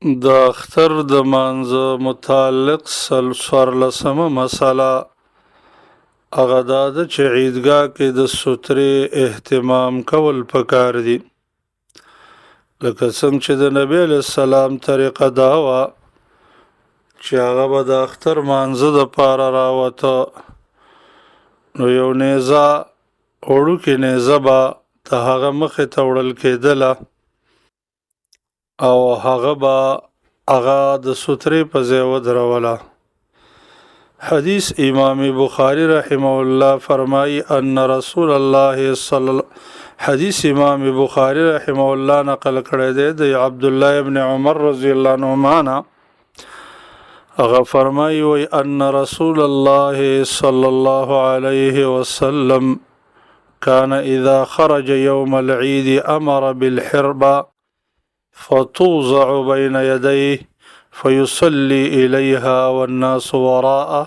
د اختر د مانځه متعلق 14مه مسله هغه دا ده چې عیدګاه کې د سترې اهتمام کول پکار دي، لکه څنګه چې د نبی علیه السلام طریقه دا وه چې هغه به د اختر مانځه دپاره راوته، نو یو نیزه وړوکې نیزه به د هغه مخې ته وړل کېدله او هغه به هغه د سترې په ځای ودروله. حدیث امام بخاری رحمه الله فرمایي ان رسول الله صلی الله حدیث امام بخاری رحمه الله نقل کړی دی د عبد الله ابن عمر رضی الله عنهما نه، هغه فرمایي وی ان رسول الله صلی الله علیه وسلم كان إذا خرج يوم العيد أمر بالحربة فتوضع بين يديه فيصلي إليها والناس وراءه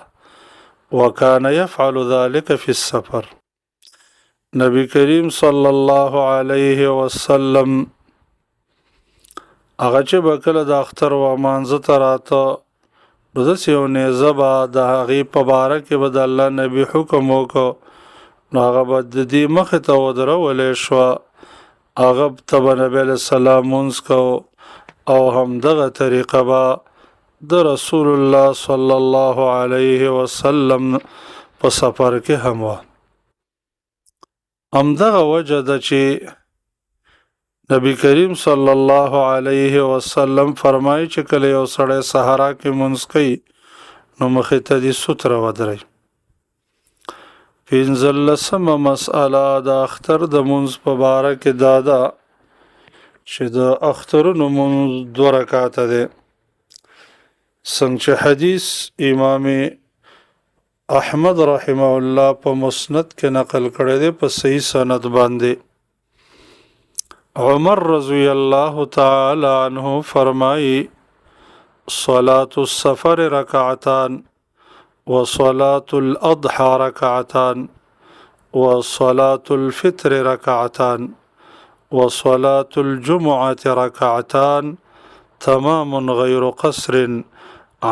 وكان يفعل ذلك في السفر. نبی کریم صلی الله علیه وسلم هغه چې به کله د اختر و مانځه ته راته، نو داسې یو نیزه به د هغې په باره کې به د الله نبي حکم وکړو، نو هغه به د دې مخې ته ودرولی شوه، هغه ته به نبی علیه السلام مونځ کو، او همدغه طریقه به د رسول الله صلی الله علیه وسلم په سفر کې هم وه. همدغه وجه ده چې نبی کریم صلی الله علیه وسلم فرمایي چې کله یو سړی صحرا کې مونځ کوي نو مخې ته دې ستره ودروي. 15مه مسئله د اختر د مونځ په باره کې دا ده چې د اخترونو مونځ 2 رکعته دی، څنګه چې حدیث امام احمد رحمه الله په مسند کې نقل کړی دی په صحیح سند باندې. عمر رضی الله تعالی عنہ فرمایي صلاة السفر رکعتان وصلاة الأضحى ركعتان وصلاة الفطر ركعتان وصلاة الجمعة ركعتان تمام غير قصر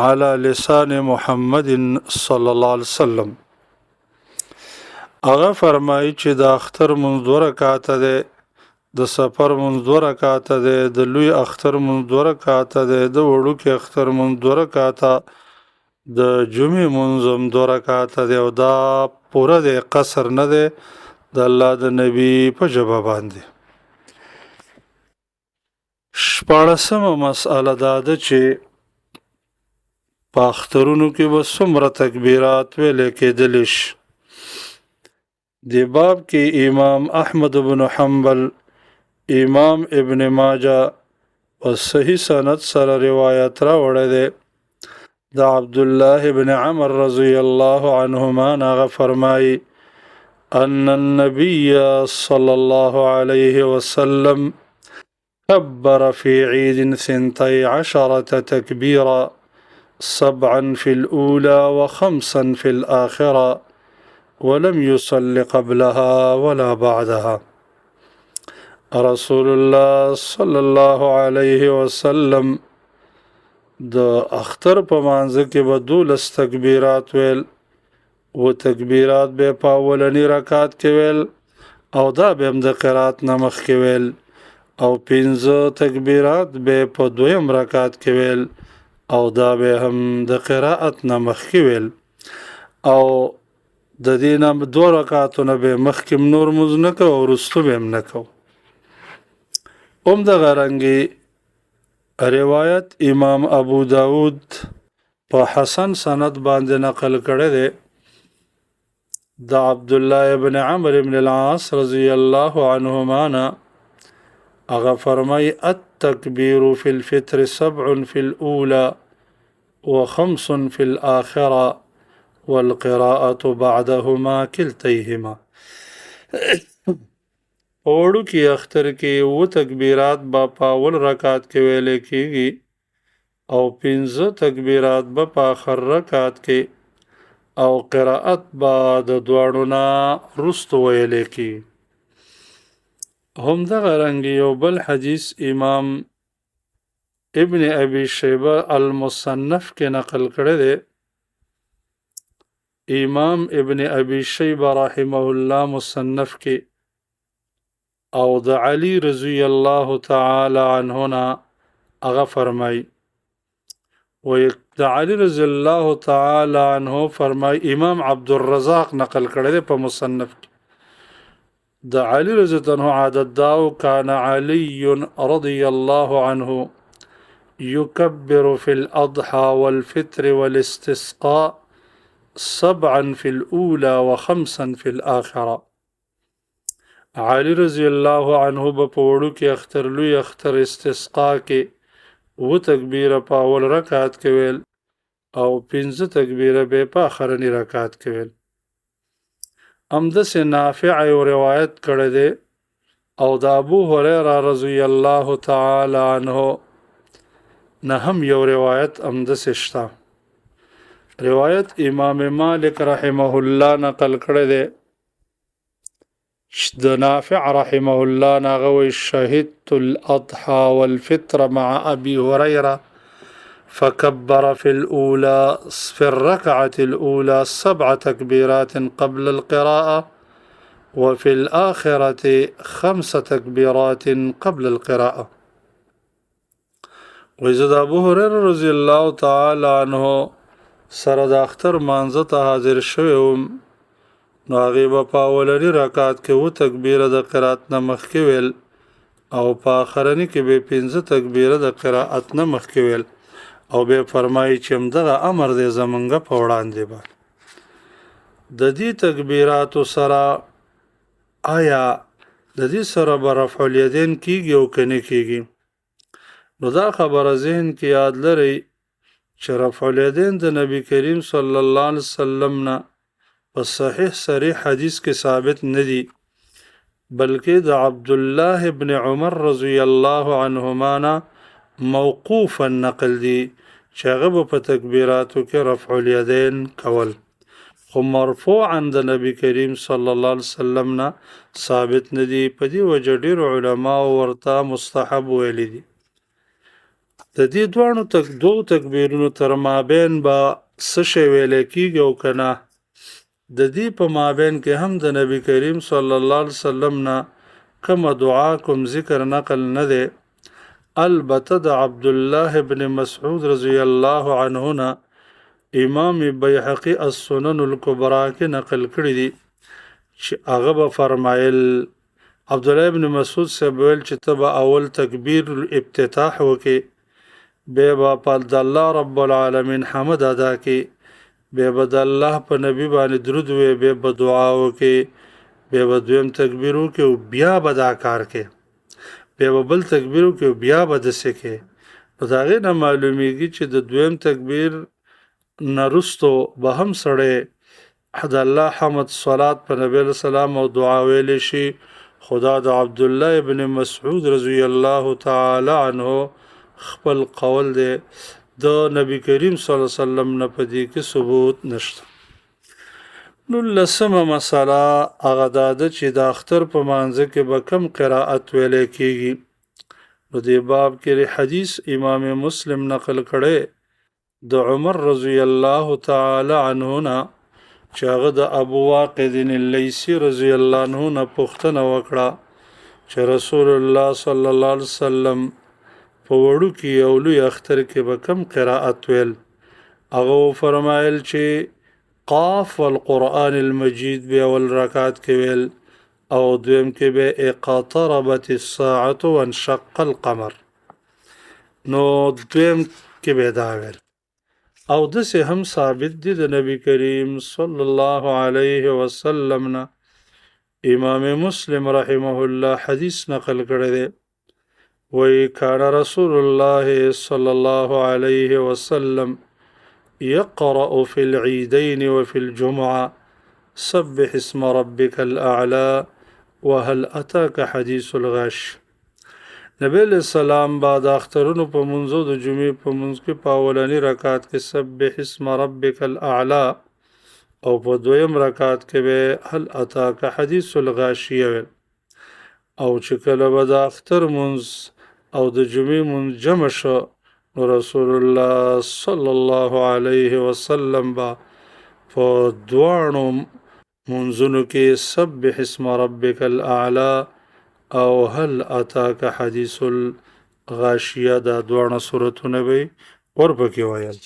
على لسان محمد صلى الله عليه وسلم. هغه فرمایي چې د اختر مونځ 2 رکعته دی، د سفر مونځ 2 رکعته دی، د لوی اختر مونځ 2 رکعته دی، د وړوکي اختر مونځ 2 رکعته، د جمعې مونځ هم 2 رکعته دی، او دا پوره دی، قصر نه دی د الله د نبی په ژبه باندې. 16مه مسئله دا ده چې په اخترونو کې به څومره تکبیرات ویلی کېدلی شي. دې باب کې امام احمد بن حنبل، امام ابن ماجه په صحیح سند سره روایت راوړی دی د عبد الله بن عمر رضی الله عنهما هغه فرمایي ان النبي صلى الله عليه وسلم كبر في عيد 12 تكبيرا، 7 في الأولى و5 في الآخرة، ولم يصل قبلها ولا بعدها. رسول الله صلى الله عليه وسلم د اختر په مانځه کې به 12 تکبیرات ویل، و تکبیرات به په اولني رکعت کې ویل، او دا به هم د قرات نه مخکې ویل، او 5 تکبیرات به په دویم رکعت کې ویل، او دا به هم د قرائت نه مخکې ویل، او د دې نه 2 رکعتونه به مخکې هم نور مونځ نه کوو او وروستو به هم نه کوو. هم دغه رنګې روایت امام ابو داود په حسن سند باندې نقل کړی دی د عبد الله ابن عمرو ابن العاص رضی الله عنهما نه، هغه فرمایي التکبیر فی الفطر 7 فی الأولى و5 فی الآخرة والقراءة بعدهما كلتيهما. په وړوکي اختر کې 7 تکبیرات به په اول رکعت کې ویلی کېږي او 5 تکبیرات به په آخر رکعت کې، او قراءت به د دواړو نه وروستو ویلی کېږي. همدغه رنګ یو بل حدیث امام ابن ابي شیبه المصنف کې نقل کړی دی. امام ابن ابي شیبه رحمه الله مصنف کې، او د علی رضی الله تعالی عنه نه هغه فرمایي، وایي د علی رضی الله تعالی عنه فرمایي، امام عبدالرزاق نقل کړی دی په مصنف کې، د علی رضی الله عنه عادت دا و، کان علی رضی الله عنه يكبر في الأضحى والفطر والاستسقاء سبعا في الأولى وخمسا في الآخرة. علی رضی الله عنه به په وړوکي اختر، لوی اختر، استسقا کې اووه تکبیره په اول رکعت کې ویل او 5 تکبیره به په آخرني رکعت کې ویل. همداسې نافع یو روایت کړی دی، او د ابو هریره رضی الله تعالی عنه نه هم یو روایت همداسې شته. روایت امام مالک رحمه الله نقل کړی دی، د نافع رحمه الله نه هغه وایي شهدت الأضحى والفطر مع أبي هريرة فكبر في الأولى في الركعة الأولى 7 تكبيرات قبل القراءة وفي الآخرة 5 تكبيرات قبل القراءة. وایي زه د ابو هريره رضی الله تعالی عنه سره د اختر مانځه ته حاضر شوی وم، نو هغې به په اولني رکعت کې 7 تکبیره د قرائت نه مخکې ویل او په آخرني کې به 5 تکبیره د قرائت نه مخکې ویل، او به فرمایي چې همدغه امر دی زمونږ په وړاندې به د دې تکبیراتو سره آیا د دې سره به رفع الیدین کیږي او که نه کیږي؟ نو دا خبره ذهن کې یاد لرئ چې رفع الیدین د نبی کریم صلی الله علیه وسلم نه په صحیح صریح حدیث کې ثابت نه دی، بلکې د عبدالله ابن عمر رضی الله عنهما نه موقوفا نقل دی چې هغه به په تکبیراتو کې رفع الیدین کول، خو مرفوعا د نبی کریم صلی الله علیه وسلم نه ثابت نه دی. په دې وجه ډېرو علماو ورته مستحب ویلي دي. د دې دواړو دوو تکبیرونو تر مابین به څه شی ویلی کېږي او که نه؟ د دې په مابین کې هم د نبی کریم صلی الله علیه وسلم نه کومه دعا کوم ذکر نقل نه دی. البته د عبدالله ابن مسعود رضی الله عنه نه امام بیهقي السنن الکبرا کې نقل کړی دی چې هغه به فرمایل، عبدالله ابن مسعود صاحب ویل چې ته به اول تکبیر الافتتاح وکې، بیا به په د الله رب العالمین حمد ادا کې، بیا به د الله په نبی باندې درود وې، بیا به دعا وکې، بیا به دویم تکبیر وکې او بیا به دا کار کې، بیا به بل تکبیر وکې او بیا به داسې کې. نو د هغې نه معلومیږي چې د دویم تکبیر نه وروستو به هم سړی د الله حمد صلات په نبی علیه السلام او دعا ویلی شي. خو دا د عبدالله ابن مسعود رضی الله تعالی عنه خپل قول دی، د نبی کریم صلی الله علیه وسلم نه په دې کې ثبوت نشته. نولسمه مسله هغه دا ده چې د اختر په مانځه کې به کم قرائت ویلی کیږي. نو دې باب کې حدیث امام مسلم نقل کړی د عمر رضی الله تعالی عنه نه چې هغه د ابو واقد اللیثي رضی الله عنه نه پوښتنه وکړه چې رسول الله صلی الله علیه وسلم په وړوکي او لوی اختر کې به کم قرائت ویل؟ هغه وفرمایل چې قاف والقرآن المجید به اول رکعت کې ویل او دویم کې به اقتربت الساعة وانشق القمر، نو دویم کې به دا ویل. او داسې هم ثابت دي د نبی کریم صلی الله علیه وسلم نه امام مسلم رحمه الله حدیث نقل کړی دی، وایي کان رسول الله صلی الله علیه وسلم يقرأ في العيدين وفي الجمعة سبح اسم ربك الأعلى وهل أتاك حديث الغش. نبی علیہ السلام با د اخترونو په منځو د جمعې په منځ کې په اولني رکعت کې سبح اسم ربک الاعلى او په دویم رکعت کې به هل اتاک حدیث الغاشیه ویل. او چې کله به د اختر منځ او د جمعې منځ جمع شو نو رسول الله صلی الله علیه وسلم با په دواړو منځونو کې سبح اسم ربک الاعلى او هل اتاک حدیث الغاشیه دا دواړه سورتونه به ورپکې ویل.